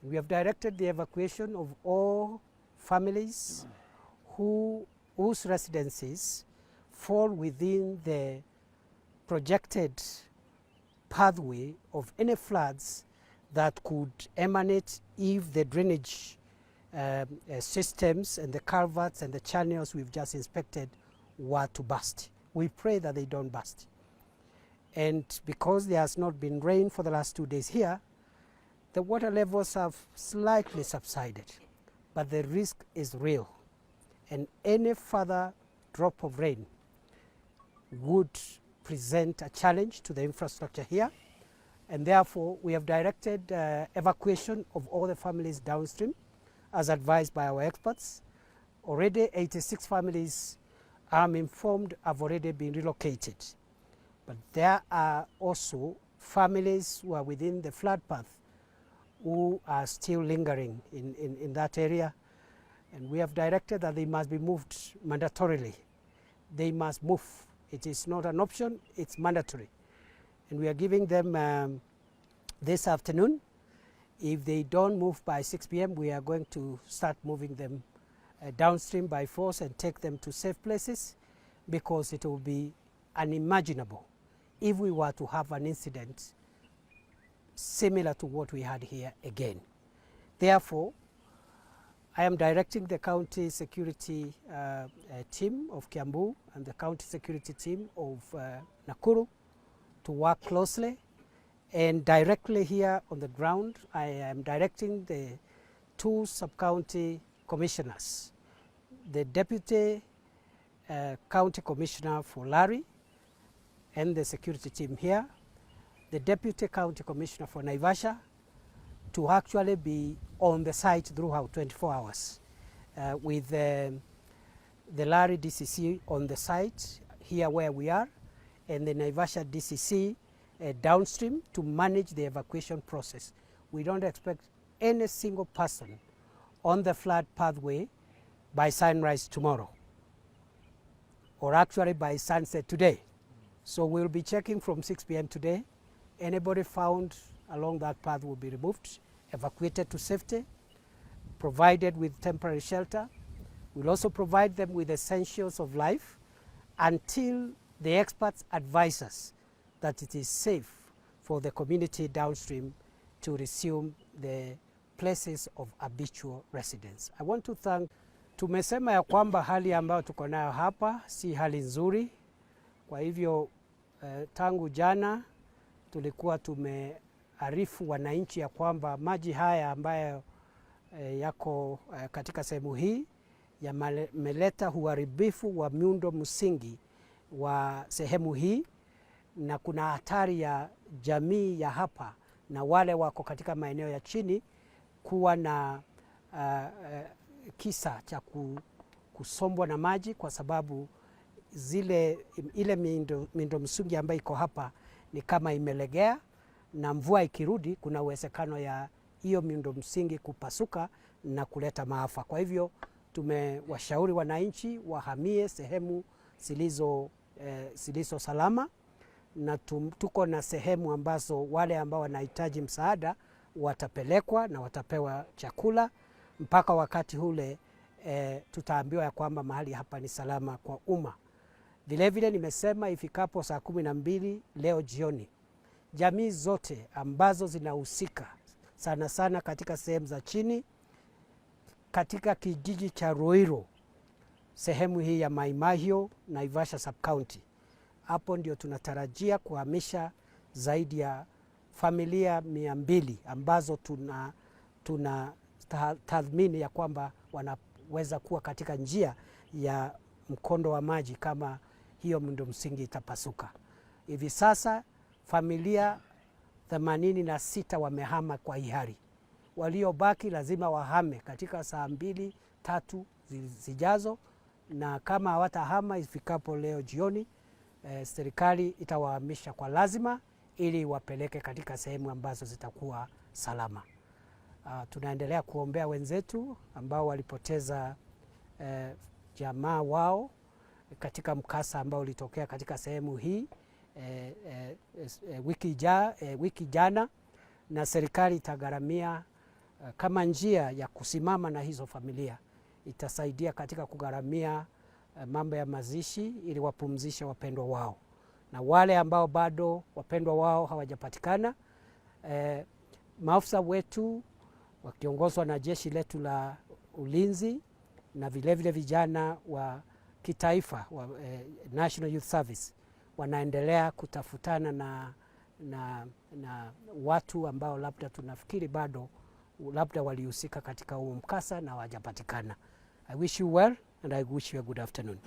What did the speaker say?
We have directed the evacuation of all families whose residences fall within the projected pathway of any floods that could emanate if the drainage systems and the culverts and the channels we've just inspected were to burst. We pray that they don't burst. And because there has not been rain for the last 2 days here, the water levels have slightly subsided, but the risk is real. And any further drop of rain would present a challenge to the infrastructure here. And therefore, we have directed evacuation of all the families downstream, as advised by our experts. Already 86 families, I'm informed, have already been relocated. But there are also families who are within the flood path who are still lingering in that area. And we have directed that they must be moved mandatorily. They must move. It is not an option, it's mandatory. And we are giving them this afternoon. If they don't move by 6 p.m., we are going to start moving them downstream by force and take them to safe places, because it will be unimaginable if we were to have an incident similar to what we had here again. Therefore, I am directing the county security team of Kiambu and the county security team of Nakuru to work closely, and directly here on the ground, I am directing the two sub-county commissioners, the deputy county commissioner for Lari and the security team here, the deputy county commissioner for Naivasha, to actually be on the site throughout 24 hours with the Lari DCC on the site here where we are, and the Naivasha DCC downstream to manage the evacuation process. We don't expect any single person on the flood pathway by sunrise tomorrow, or actually by sunset today. So we'll be checking from 6 p.m. today. Anybody found along that path will be removed, evacuated to safety, provided with temporary shelter. We'll also provide them with essentials of life until the experts advise us that it is safe for the community downstream to resume the places of habitual residence. I want to thank. Tumesema ya kwamba hali ambayo tuko nayo hapa si hali nzuri. Kwa hivyo tangu jana tulikuwa tumearifu wananchi ya kwamba maji haya ambayo yako katika sehemu hii yameleta uharibifu wa miundo msingi wa sehemu hii, na kuna hatari ya jamii ya hapa na wale wako katika maeneo ya chini kuwa na kisa cha kusombwa na maji kwa sababu ile miundo msingi ambayo iko hapa ni kama imelegea, na mvua ikirudi, kuna uwezekano ya hiyo miundo msingi kupasuka na kuleta maafa. Kwa hivyo tumewashauri wananchi wahamie sehemu zilizo salama, na tuko na sehemu ambazo wale ambao wanahitaji msaada watapelekwa na watapewa chakula mpaka wakati ule tutaambiwa ya kwamba mahali hapa ni salama kwa umma. Vilevile nimesema ifikapo saa 12 leo jioni, jamii zote ambazo zinahusika sana sana katika sehemu za chini katika kijiji cha Ruiru, sehemu hii ya Mai Mahiu, Naivasha sub county, hapo ndio tunatarajia kuhamisha zaidi ya familia 200 ambazo tuna tathmini ya kwamba wanaweza kuwa katika njia ya mkondo wa maji kama hiyo miundo msingi itapasuka. Hivi sasa familia 86 wamehama kwa hiari, waliobaki lazima wahame katika saa 2, 3 zijazo, na kama hawatahama ifikapo leo jioni, serikali itawahamisha kwa lazima ili wapeleke katika sehemu ambazo zitakuwa salama. Tunaendelea kuombea wenzetu ambao walipoteza jamaa wao katika mkasa ambao ulitokea katika sehemu hii wiki jana, na serikali itagharamia Kama njia ya kusimama na hizo familia, itasaidia katika kugharamia mambo ya mazishi ili wapumzishe wapendwa wao, na wale ambao bado wapendwa wao hawajapatikana, maafisa wetu wakiongozwa na jeshi letu la ulinzi na vilevile vijana wa kitaifa wa National Youth Service wanaendelea kutafutana na watu ambao labda tunafikiri bado labda walihusika katika huu mkasa na hawajapatikana. I wish you well and I wish you a good afternoon.